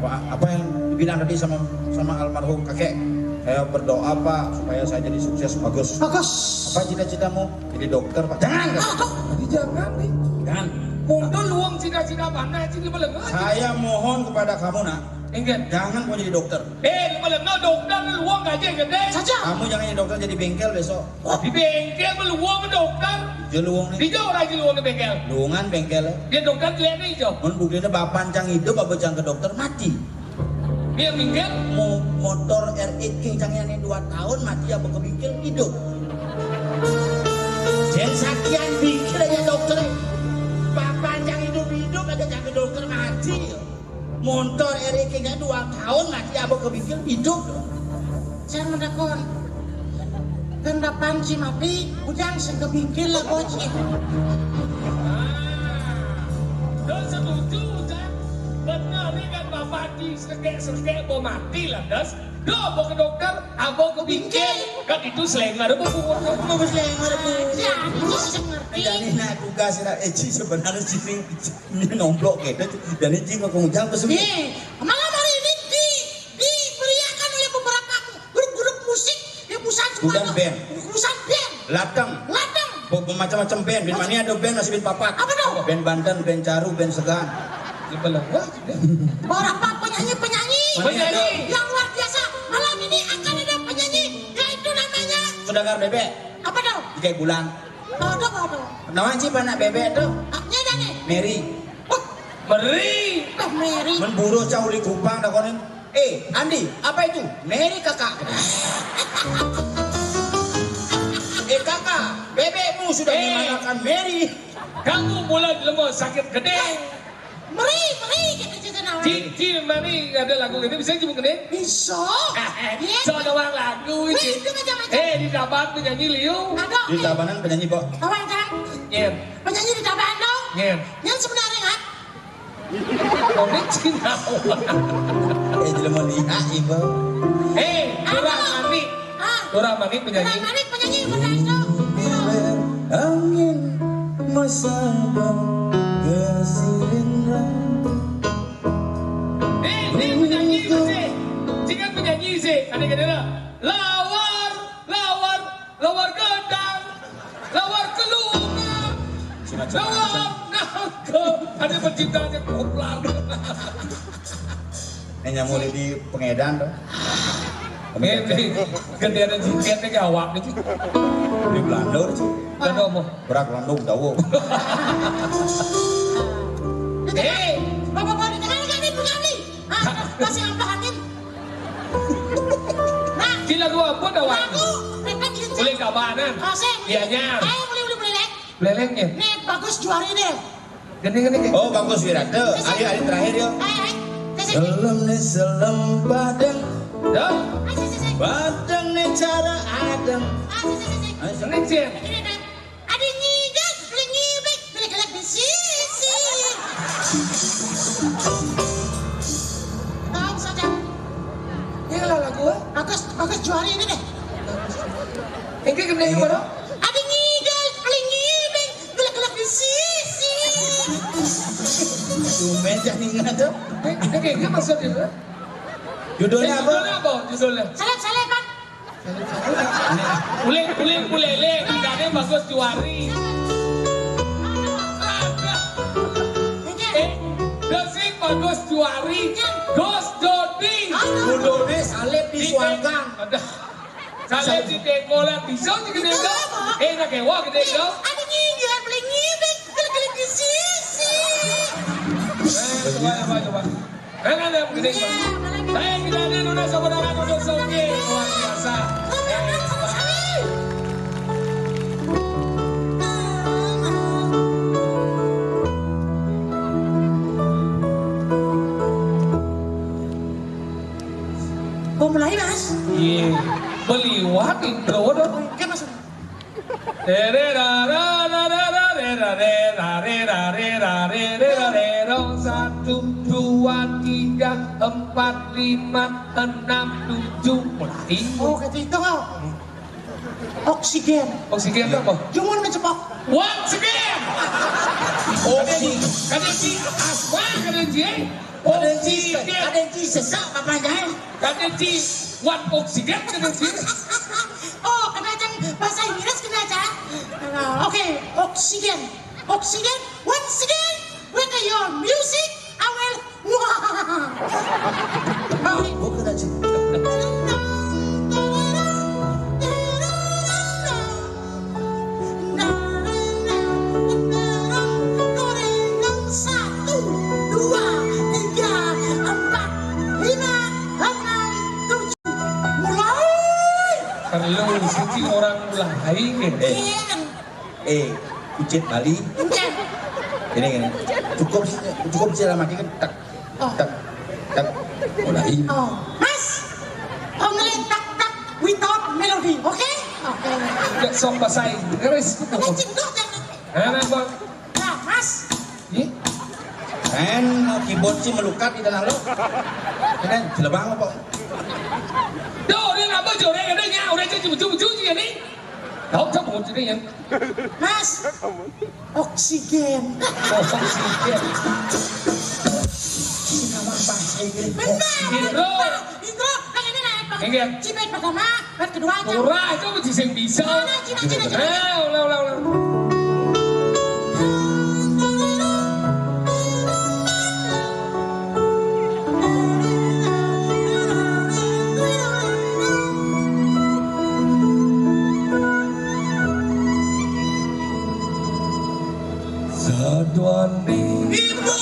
Wah, apa yang dibilang tadi sama sama almarhum kakek? Saya berdoa pak supaya saya jadi sukses bagus. Bagus. Apa cita-citamu? Jadi dokter pak. Jangan. Ah, kok? Jadi jangan nih. Jangan. Mundur luang cita-cita mana sih di Balengan? Saya mohon kepada kamu nak, Inggih. Jangan mau jadi dokter. Eh, lu kalau mau dokter, lu luang aja gedé. Saja. Kamu jangan jadi dokter, jadi bengkel besok. Di bengkel, lu luang dokter. Dia luang nih. Di jauh aja luang di bengkel. Luangan bengkel. Dia dokter lihat nih, Jo. Mun buktinya bapak cang hidup, apa cang ke dokter mati. Dia minggir. Mo-, motor R X King cang yang dua tahun mati, apa ke bengkel hidup. Jangan sakian pikir aja dokter. Bapak cang hidup-hidup aja cang ke dokter mati. Montor Eri kengnya dua tahun lagi abah kepikir hidup. Saya menakon. Gendapan si mati, ujang sing kepikir lah bocil. Ah, terus setuju, Ujang. Benar nih kan Bapak Haji, sekek-sekek mau mati lah, das. Duh, mau ke dokter, abah kepikir. Kan itu selain ada buku. Bagus lah yang ada buku. Ya, aku sih ngerti. Jadi nah tugas lah, eh, Ci, sebenarnya sih ini nomplok gitu. Jadi Ci ngomong ujang ke sini. Eh, malam hari ini di, diberiakan oleh beberapa grup-grup musik di perusahaan. Bukan band. Perusahaan band. Latang. Latang. Bo-, macam-macam band. Band mana ada band masih band papat. Apa tuh? Band Banten, band Caru, band Segan. Di belakang. Beberapa penyanyi-penyanyi. Penyanyi. Yang luar biasa. Malam ini akan ada penyanyi, yaitu namanya Sudagar Bebek. Apa tuh? Tiga bulan. Aduh, aduh. Nawan sih anak bebek tuh? Haknya dah nih. Mary. Oh, Mary. Oh, Mary. Memburu cauli kupang dah konen. Eh, Andi, apa itu? Mary kakak. Eh, kakak, bebekmu sudah Eh. Mengalahkan Mary. Kamu mulai lemah sakit gedé. Meri, meri, gitu, gitu, nawan. Cici, Meri, ada lagu gini, bisa cuma gini? Bisa. Iya. Soal doang lagu, Wih, Ci. Itu macam-macam. Eh, di Tabanan penyanyi liu. Aduh, Di eh. Tabanan penyanyi, Bok. Tabanan, kan? Nyen. Penyanyi di Tabanan dong. Nyen. Yang sebenarnya, kan? Komik Cina. Eh, jelema lihat, Ibu. Eh, Turah Aduh. Manik. Ah. Turah Manik penyanyi. Turah Manik penyanyi, benar, dong. Angin masa kesiringan. Eh, ini penyanyi sih. Jika penyanyi sih, ada kena lah. Lawar, lawar, lawar gedang, lawar kelunga, lawar nangka. Ada penciptanya koplar. Ini nyamuli di pengedan tuh. Ini, ini, gantian jiket nih awak nih. Di Belanda sih. Belanda apa? Berak landung tahu. Eh, bapak-bapak di tengah kan ibu kami. Ah, masih apa angin? Nah, Gila gua apa dah, Wan? Lagu, mereka gitu. Boleh kabanan. Asik. Iya, nyam. Ayo, boleh, boleh, boleh, Lek. Belelengnya. Nih, bagus juari deh. Gini, gini, gini. Oh, bagus Wirata. Hari, hari terakhir ya. Ayo, ayo. Sisi. Dalam nih selem padang. Dah. Ayo, sisi, sisi. Padang nih cara adem. Ah, sisi, sisi. Ayo, Ini, Cin. Ini, Dek. Ada nyigas, beli ngibek, beli kelek di sisi. Tahu saja. Ini lah lagu, eh? Bagus, bagus juari ini deh. Ini gede gimana? Ada nyigas, beli ngibek, beli kelek di sisi. Tumben jadi ingat tuh. Eh, ini kayaknya maksudnya. Judulnya Eh, apa? Judulnya apa? Judulnya? Seleb, seleb, Bang. Uling, uling, ulele, nadane bagus juari. Eh, Desi bagus juari. Dos Dodi. Dodone salib di suarga. Ada. Salib di teko lah bisa di gede. Eh, nak kewa gede, Ada nyindir, beli ngibik, beli di sisi. Eh, coba, coba, coba. Kan ada yang gede, Pak. Saya tidak ada Nuna Saudara Nuna Soge. Luar biasa. Eh, Pak. Mau mulai, Mas? Iya. Beliwat intro dong. Oke, Mas. Satu, dua, tiga, empat, lima, enam, tujuh. Mulai. Oh, kata itu, oh. Oksigen. Oksigen itu apa? Cuman ngecepok. Once again. Oksi. Kadang si asma, kadang si. Kadang si, kadang si sesak apa jangan? Kadang si one oksigen, kadang si. Oh, kena aja bahasa Inggris kena aja. Oke, oksigen. Oksigen, once again, with your music, I will. Wah. Satu, dua, tiga, empat, lima, enam, tujuh. Mulai. Perlu suci orang mulai, eh. Eh, kucit Bali. Ini, ini. Cukup, cukup sih lama kan. Tak, tak, tak. Mulai. Oh, Mas. Only tak, tak without melody, oke? Oke. Sok pasai. Terus. Ada cinduk yang. Nah, Bang. Nah, Mas. Ih. Kan keyboard sih melukat di dalam lo. Kan jelebang apa? Duh, udah ngapa joreng ada nya, udah cuci cuci cuci ya nih. Tahu tak mau cerita ya? Mas, oksigen. Oh, oksigen. Ini nama apa? Benar. Oksigen, bro. Itu, kan ini naik, Bang. Enggak. Cipet pertama, kan kedua aja. Ora, itu mesti sing bisa. Mana, Cina, Cina, Cina. Eh, ulah, ulah, ulah. Satuan di Ibu.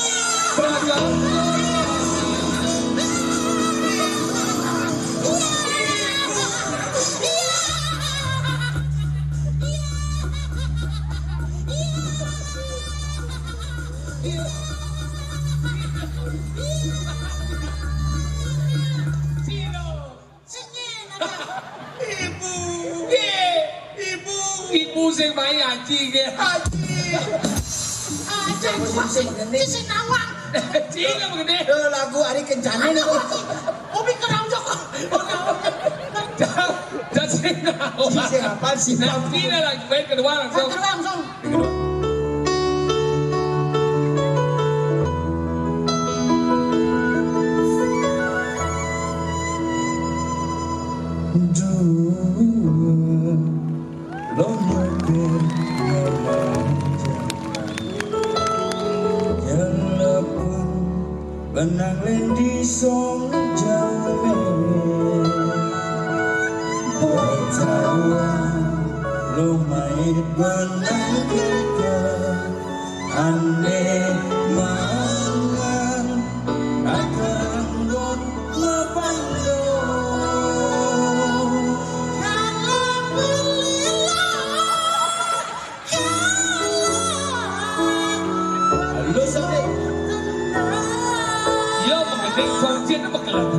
Ibu. Ye. Ibu. Ibu sing main Aji ge. Aji. Aji sing gede. Sing nawang. Cing apa gede? Eh, lagu Ari Kencana nih. Obi keraucok. Jadi sing nawang. Sing apa sih? Nanti lah lagu baik kedua langsung. Kedua langsung. Duh, lo mungkin ngamanja. Jangan pun benang lendi song jauh. Betawa lo mait benang kita. Ande mangan akan got mapando. Alhamdulillah. Halo, sampai. Yo, mengenai konsep apa kelak?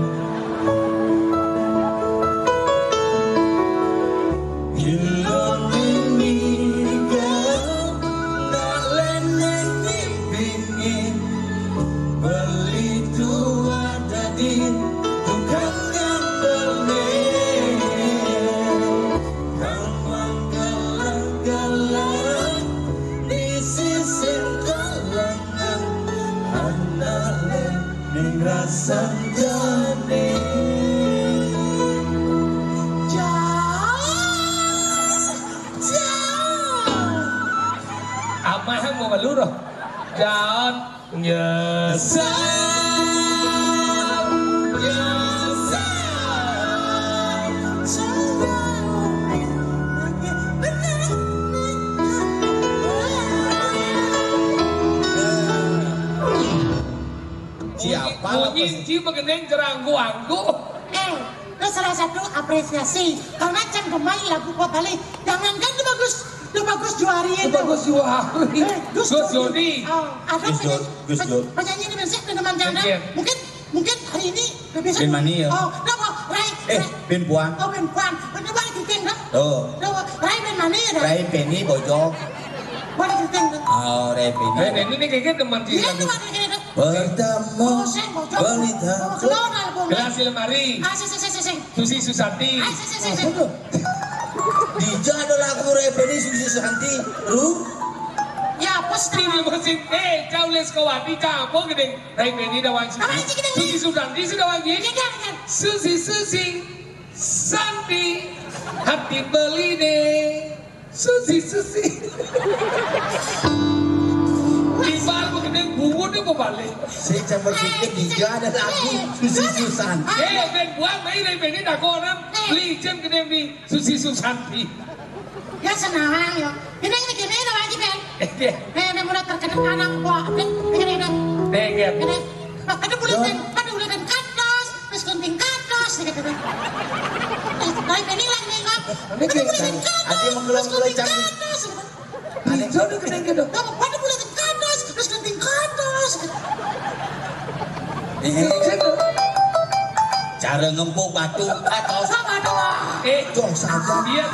Ilon ini kan nak leneng bingin beli tua tadi tukang gambarnya. Kawan galak-galak di sisi kalangan anak leneng rasam jani. Jauh. Amah mau malu roh. Jaon nyesal. Nyesal. Siapa? Bunyi, bunyi, ci begeneng jeranggu-anggu. Eh, itu salah satu apresiasi. Karena can pemain lagu pop Bali. Jangankan itu bagus, itu bagus juari itu. Itu bagus juari. Eh, Gus Gus Joni. Joni. Oh, ada Gus penyanyi, Joni, Gus pe-, Joni. Penyanyi di Mesir, di Teman Chandra. Iya. Mungkin, mungkin hari ini lebih Ben Mani ya? Oh, kenapa? Rai, eh, Rai. Ben Puan. Oh, Ben Puan. Udah balik ke King, dah. Oh. Udah, Rai Ben Mani ya, dah? Rai Penny Bojok. Balik ke King, dah. Oh, Rai Penny. Rai Penny ini kayaknya teman di Iya, lagu. Teman di King, dah. Pertama, oh, saya Bojok. Berita. Oh, keluar albumnya. Gelas lemari. Ah, sing, sing, sing, sing, sing. Susi Susanti. Ah, sing, sing, sing, sing. Apa tuh? Dija ada lagu Rai Penny, Susi Susanti. Lu? Ya, pasti. Ini musim, eh, kau les kau hati, kau apa gede? Rai Penny dah wangi. Apa sih kita Susi ini? Susanti sudah wangi. Iya, iya, iya. Susi, Susi, Santi, hati beli deh. Susi, Susi. Di bar begitu. Ning bungut apa balik? Sing campur sikit, hijau ada lagu Susi Susanti. Eh, ben buang mai dari bini dakonan. Licin kene ni Susi Susanti. Ya senang ya. Ini ini gini ada lagi, Ben. Eh, iya. Eh, ini mulai terkena anak buah. Ini ini. Dengel. Ini. Ada buletan, ada buletan kantos, terus gunting kantos, gitu. Eh, lain ini lagi nengok. Ini ada buletan kantos, ada yang terus gunting kantos. Ada yang udah kena gitu. Kamu pada buletan kantos, terus gunting kantos. Ini cara ngempuk batu kantos. Sama doang. Eh, dong saja. Iya,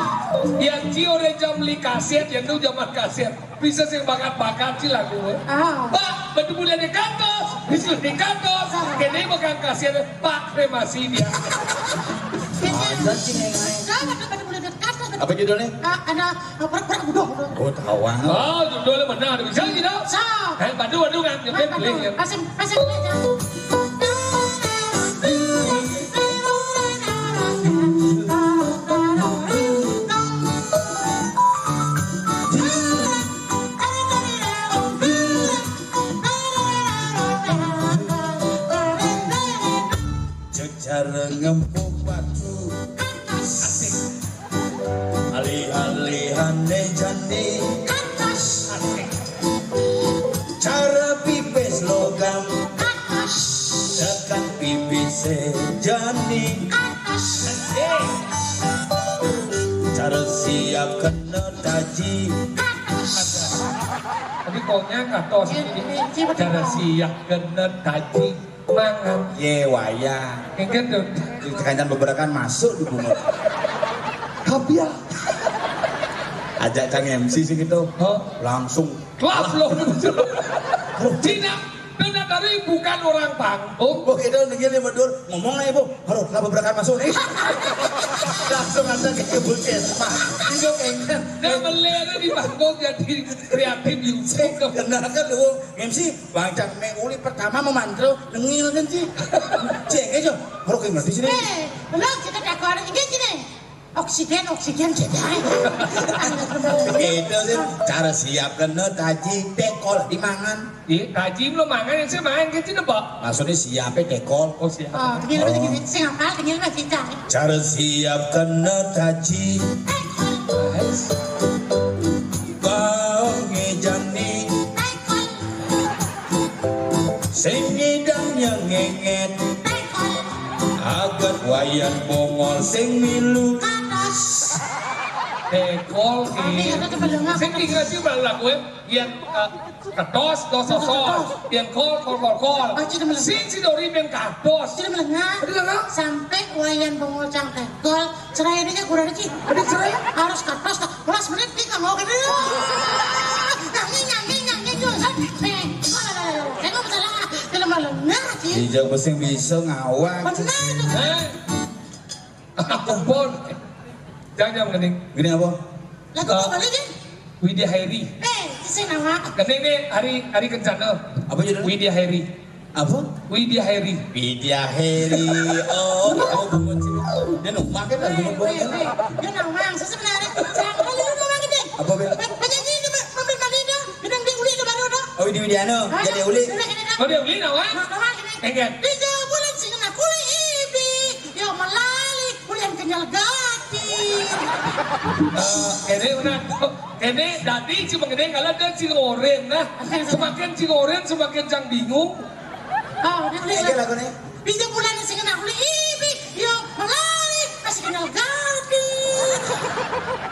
iya, Ci, orang jam li kaset, ya tuh zaman kaset. Bisa sing bakat-bakat sih lagu. Ah. Pak, betul bulan di kantos, bisa di kantos. Ah. Kene bakal kaset, Pak, kremasi dia. Ada sih yang lain. Sama tuh betul bulan di kantos. Apa judulnya? Ah, ada, ah, pura-pura udah, udah. Oh, tawang. Oh, judulnya benar. Bisa sih, dong? So. Eh, Bandung, Bandung, kan? Joget, boleh, ya. Kasih, kasih, kasih. Cara ngempuk batu. Asik. Alih-alihane jani. Asik. Cara pipis logam. Tekan pipis jani. Asik. Cara siap kena taji. Tapi koknya katos. Cara siap kena taji. Mangan. Ye, wayah. Engke tuh. Di kancan beberekan masuk di bungut. Kapial. Ajak Cang M C sih gitu. Hah? Langsung. Kelap loh. Cina, benar tadi bukan orang panggung. Oh, gitu, dengar dia betul. Ngomong aja, Bu. Aduh, kenapa berekan masuk nih? Langsung ada ke puskesmas. Itu kayaknya. Dan melihatnya di panggung jadi kreatif juga. Benar kan, Bu? M C, Bang Cang Meng Uli pertama memantul, nengil kan, Ci? Cek aja. Aduh, kayak ngerti sini. Eh, belum kita takon. Ini gini. Oksigen, oksigen, cek aja. Itu sih, cara siap kena taji, tekol, dimangan. Di taji belum mangan, yang saya mangan ke sini, Pak. Maksudnya siapnya tekol. Oh, siap. Oh, dengar aja gini. Sing apa? Dengar aja, Cang. Cara siap kena taji. Bau ngejani. Sing ngidang nyengenget. Agat wayan bongol sing milu. Tekol. Sing tinggal sih balik lagu ya. Yang, eh, ketos, dos, sosol. Yang kol, kol, kol, kol. Sing si Dori ben katos. Sampai wayan bongol cang tekol. Cerai ini kan kurang rezeki. Ada cerai? Harus kertas tak. Belas menit kita mau ke dulu. Nyanyi, nyanyi, nyanyi, jual. Saya mau salah. Saya mau salah. Tidak malu. Nah, Ci. Dijak pesing bisa ngawak. Benar itu. Eh. Ampun. Jangan, jangan, Gening. Gini apa? Lagu apa lagi? Widya Hairi. Eh, saya nama. Gening nih, hari, hari kencana. Apa judulnya? Widya Hairi. Apa? Widya Heri. Widya Heri. Oh, oh, bungut sih. Dia numpang kan lagu bungut. Dia nawang, saya sebenarnya. Saya kalau lu nawang gede. Apa, Bel? Penyanyi itu, Bang, Bang Bali itu. Bidang dia uli itu baru tuh. Oh, Widya Widiano. Jadi uli. Oh, dia uli nawang? Nawang gede. Enggak. Tiga bulan sih kena kulit ibi. Yo melali, kulit kenyal gati. Eh, ini benar. Ini dadi cuma gede kalau dia cingoren nah. Semakin cingoren semakin cang bingung. Oh, dia uli. Ini lagu nih. Tiga bulan sih kena uli ibi, yo melari masih kenal gadis.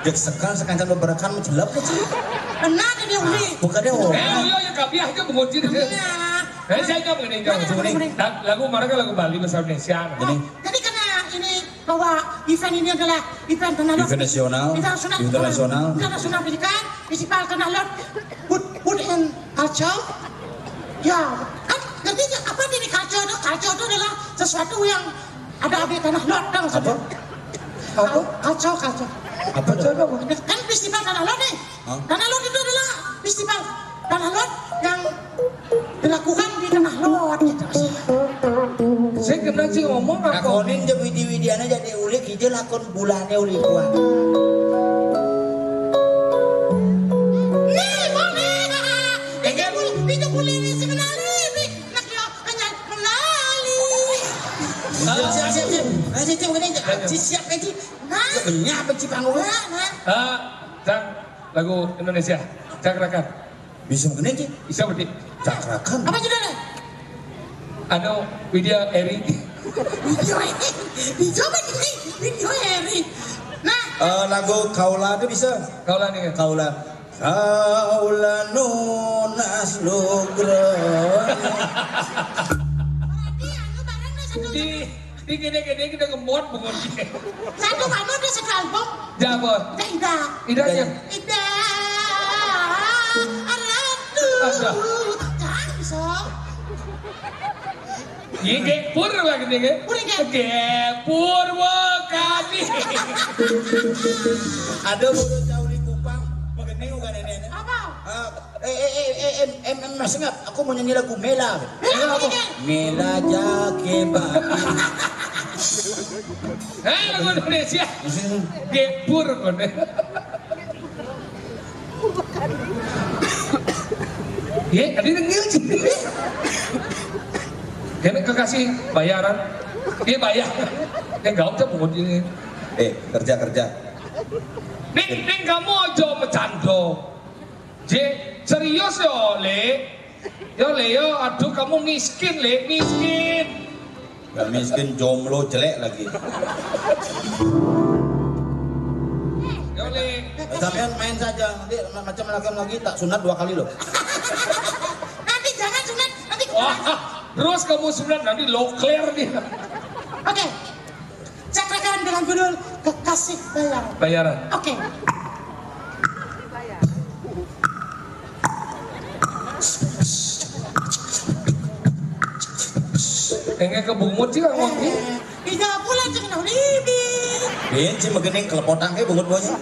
Dek sekarang sekancan beberekan menjelap ke sih. Benar dia uli. Bukan dia. Eh, oh iya, ya kapiah aja mengunci deh. Nah, saya nggak mengenai jauh. Lagu mana kan lagu Bali bahasa Indonesia. Jadi karena ini bahwa event ini adalah event tanah lot. Event nasional, internasional, internasional. Internasional pendidikan, festival tanah lot, food, food and culture. Ya, kan ngerti nggak apa ini culture itu? Culture itu adalah sesuatu yang ada di tanah lot, tau nggak? Apa? Apa? Culture, culture. Apa culture itu? Kan festival tanah lot nih. Hah? Tanah lot itu adalah festival tanah lot yang dilakukan di tanah lot gitu. Saya kena sih ngomong apa? Akonin je widi-widiana jadi ulik, hijau lakon bulane ulik kuat. Nih, boleh. Tiga puluh, tiga puluh ini Ci siap, Ci. Nah. Iya, bener, apa, Ci, panggung? Nah, nah. Ah, Cang, lagu Indonesia. Cakrakan. Bisa begini, Ci? Bisa, Budi. Cakrakan. Apa judulnya? Anu, Widya Eri. Widya Eri. Bisa begini. Widya Eri. Nah. Eh, lagu Kaula itu bisa? Kaula nih. Kaula. Kaula nunas lugra. Berarti anu bareng nih satu. Di, di gede-gede kita ngemot bungut. Satu anu dia satu album. Jabon. Ida. Ida. Idanya. Ida. Aratu. Ada. Kan bisa. Iya, Gek Pur lagi nih, Gek. Udah, Gek. Gek Pur, wah, kami. Ada bodoh jauh di Kupang. Begini bukan ini. Apa? Ah, eh, eh, eh, eh, em, em, em, Mas Ngap, aku mau nyanyi lagu Mela. Mela apa, Gek? Mela jake babi. Eh, lagu Indonesia. Gek Pur, kon. Ye, tadi nengil sih. Kene kekasih bayaran. Dia bayar. Yang gaul tuh pungut ini. Eh, kerja, kerja. Ning, ning kamu aja bercanda. Je, serius yo, Le. Yo, Le, yo, aduh, kamu miskin, Le, miskin. Gak miskin, jomblo, jelek lagi. Yo, Le. Eh, sampean main saja, nanti macam lagi, lagi tak sunat dua kali loh. Nanti jangan sunat, nanti. Wah, terus kamu sunat, nanti lo clear dia. Oke. Cakrakan dengan judul Kekasih Bayaran. Bayaran. Oke. Enggak kebungut sih, Kang Wong. Eh, tidak pula cek nang libi. Bin, si megening kelepotan kayak bungut bocah.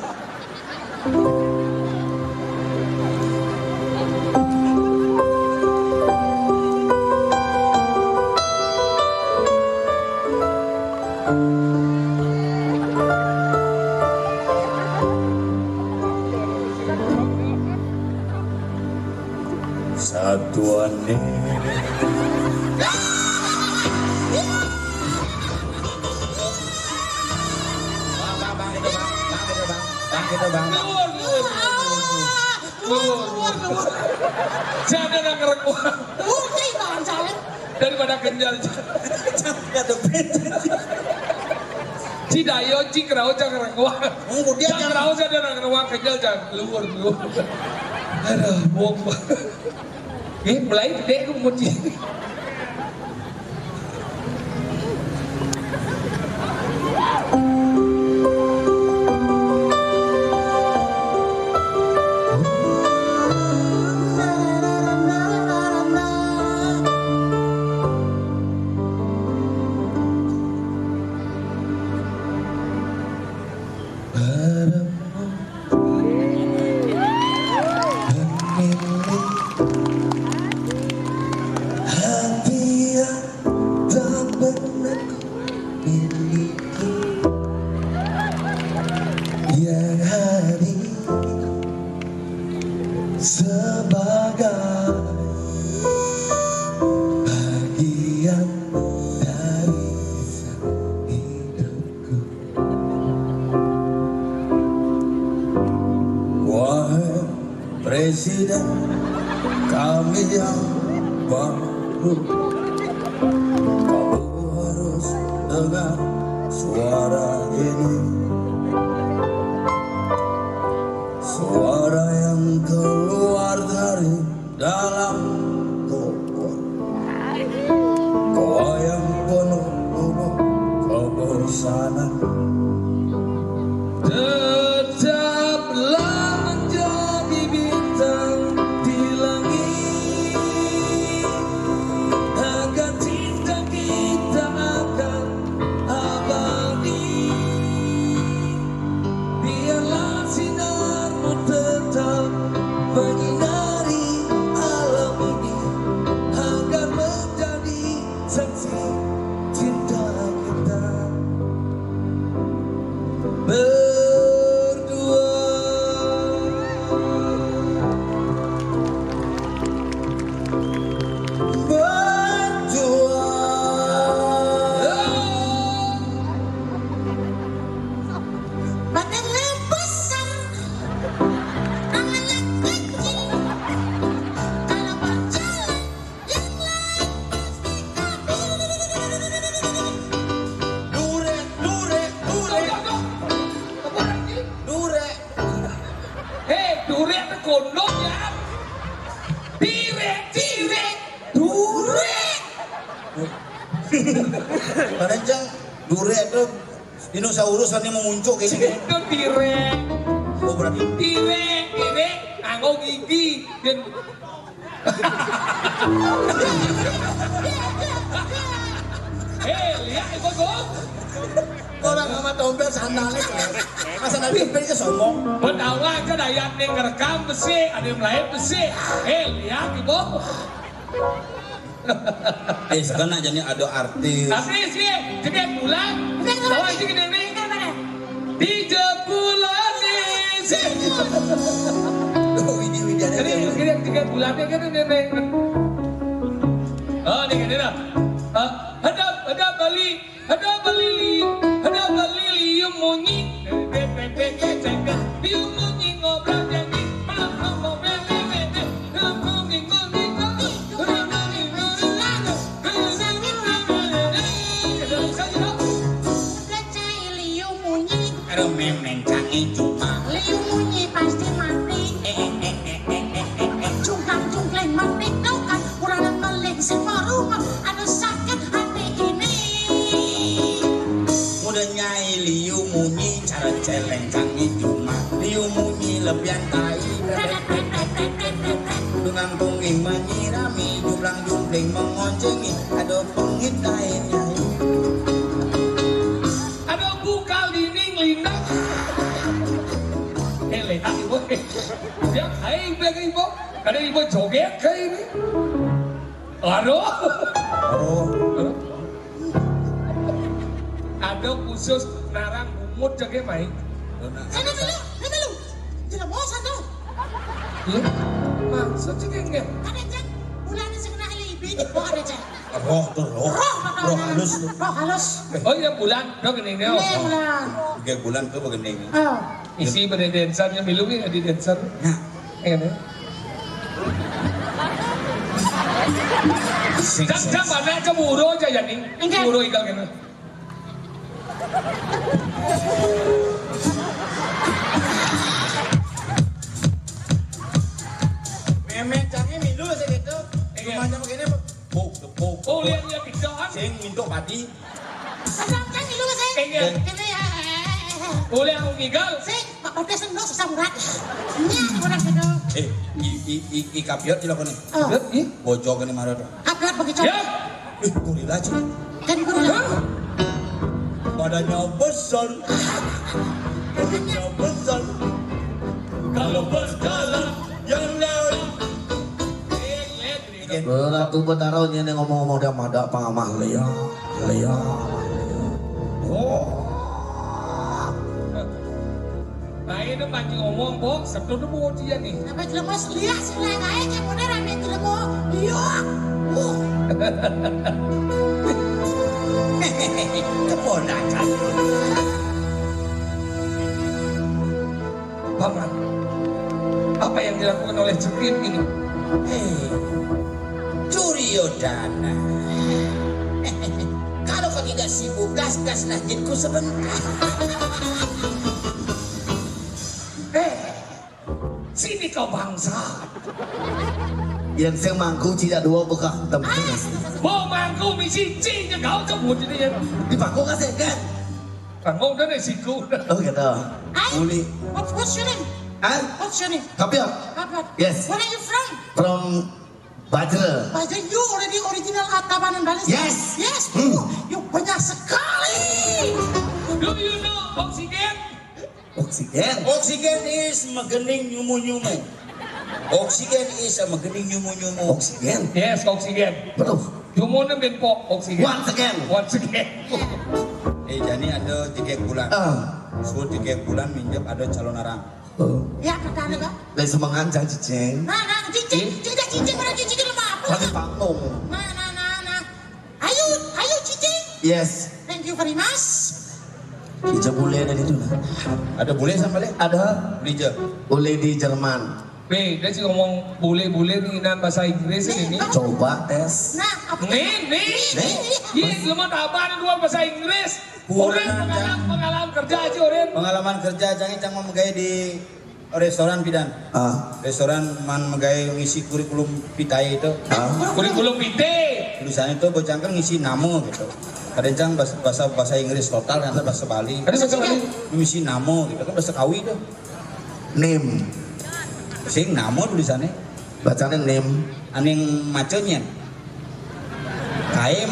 Satuan nih. Bang, bang, bang, gitu, Bang. Bang, gitu, Bang. Bang, gitu, Bang. Luar, luar, luar, luar. Luar, luar, luar. Jangan ada ngerekuan. Oke, Bang, jangan. Daripada kenyal. Jangan ada beda. Ci dayo, ci kerau, jangan ngerekuan. Oh, kemudian jangan kerau, jangan ngerekuan, kenyal, jangan. Luar, luar. Aduh, bohong, Bang. Eh, mulai gede aku mau ci. Hati yang tak pernah ku miliki, yang hadir sebagai bagian dari hidupku. Wahai Presiden kami yang baru, kamu harus dengar suara ini. Suara yang keluar dari dalam kubur. Goa yang penuh lubuk kebosanan. Tetaplah menjadi bintang di langit, agar cinta kita akan abadi. Padahal jang dure itu dinosaurus kan dia mau muncul kayak gini. Itu tirek. Oh, berarti tirek, tirek, nganggo gigi. Dan Hei, lihat itu tuh. Orang sama tombel sandalnya. Masa nanti beli ke sombong. Betawa ke dayat nih ngerekam besi, ada yang lain besi. Hei, lihat itu. Eh, sekarang aja nih ada artis. Artis ya, gede bulan. Bawa aja gede nih. Tiga bulan nih. Oh, ini, ini ada. Jadi, gede tiga bulan nih kan ini nih. Oh, ini gede dah. Ah, hadap, hadap Bali. Ada balili, ada balili yang munyi. Bek, bek, bek, bek, bek, bek. Yang munyi ngobrol jadi. Malah ngomong bek, bek, bek, bek. Yang munyi, munyi, munyi. Ada cai liu munyi. Ada memeng canggih cuma. Liu munyi pasti mati. Eh, eh, eh, eh, eh, eh, eh, eh. Cungkang cungkleng mati kau kan. Kurang maling si marunga. Ada sakit hati ini. Muda nyai liu munyi, cara celeng canggih cuma. Liu munyi lebihan tai. Dengan tungging menyirami, jublang jumbling mengoncengi. Ada pengit tai nyai. Ada bukal dinding lindang. Ele, ah, ibu. Ya, hai, bagi ibu. Kada ibu joget kayak ini. Aduh. Oh. Ada khusus narang bungut jage mai. Sana dulu, sana dulu. Tidak bosan dong. Iya. Maksud sih kayak enggak. Ada cek. Bulan ini sebenarnya lebih di bawah ada cek. Roh tuh, roh. Roh, roh halus tuh. Roh halus. Oh iya, bulan, roh gini nih. Iya, bulan. Tiga bulan tuh begini. Oh. Isi pada dancer nya milu ya di dancer. Nah. Iya nih. Sing, jam sing. Jam mana aja muro aja ya nih. Enggak. Muro igal kena. Meme canggih milu segitu. Iya. Rumahnya begini, Bu. Bu, bu, bu. Oh, lihat, lihat, bisa, kan? Sing minta padi. Ada kan milu sih? Iya. Ini ya. Boleh aku ngigal? Sing, Pak Pedes sing susah urat. Iya, orang gitu. Eh, i, i, i, i kapiot di lakon nih. Oh. Iya. Bojog ini marah tuh. Kapiot begitu. Ya. Ih, gorila, cuy. Kan gorila. Hah? Badannya besar. Badannya besar. Kalau berjalan, yang lain. Ratu Betara ini ngomong-ngomong dia mada pangamah lia, lia, lia. Oh. Bae tu banci ngomong, Bok, sabda tu bocah nih. Apa jelema liak sing lain ae, cek model rame jelema. Iya. Uh. Keponakan. Paman, apa yang dilakukan oleh Jekrim ini? Hei, Duryodana. Kalau kau tidak sibuk, gas-gaslah jinku sebentar. Eh, sini kau bangsa. Yang saya mangku tidak dua bekah temen. Mau mangku misi cing ke kau cebut ini ya. Di pangku kasih kan? Pangku udah nih siku. Oh gitu. Hai. Uli. What, what's your name? Hah? What's your name? Kapil. Kapil. Yes. Where are you from? From Bajra. Bajra, you already original Tabanan Bali? Yes. Yes. Hmm. You, you banyak sekali. Do you know oksigen? Oksigen. Oksigen is magening nyumu-nyumu. Oksigen is magening nyumu-nyumu. Oksigen. Yes, oksigen. Betul. Nyumune ben pok oksigen. Once again. Once again. Eh, jani ada tiga bulan. Ah. So tiga bulan minjep ada calon arang. Oh. Ya, pertama kok. Dari semengan jangan cicing. Nah, nah, cicing, cicing, cicing, mana cicing lemah apa? Lagi panggung. Nah, nah, nah, nah. Ayo, ayo, cicing. Yes. Thank you very much. Ija bule ada di sana. Ada bule sama le? Ada. Bule ija. Bule di Jerman. Be, dia sih ngomong bule-bule nih nan bahasa Inggris ini. Coba tes. Nah, apa? Nih, nih. Nih. Iya, lu mah taban dua bahasa Inggris. Orang pengalaman, pengalaman kerja aja orang. Pengalaman kerja aja cang mau megai di Restoran pidan. Ah. Restoran man magaé ngisi kurikulum vitae itu. Ah. Kurikulum vitae. Tulisannya itu bocangkan ngisi nama gitu. Kadang bahasa, bahasa, bahasa Inggris total, kan bahasa Bali. Ada bahasa Bali. Ngisi nama gitu kan bahasa Kawi itu. Name. Sing nama tulisannya. Bacanya name. Aning macanya. Kae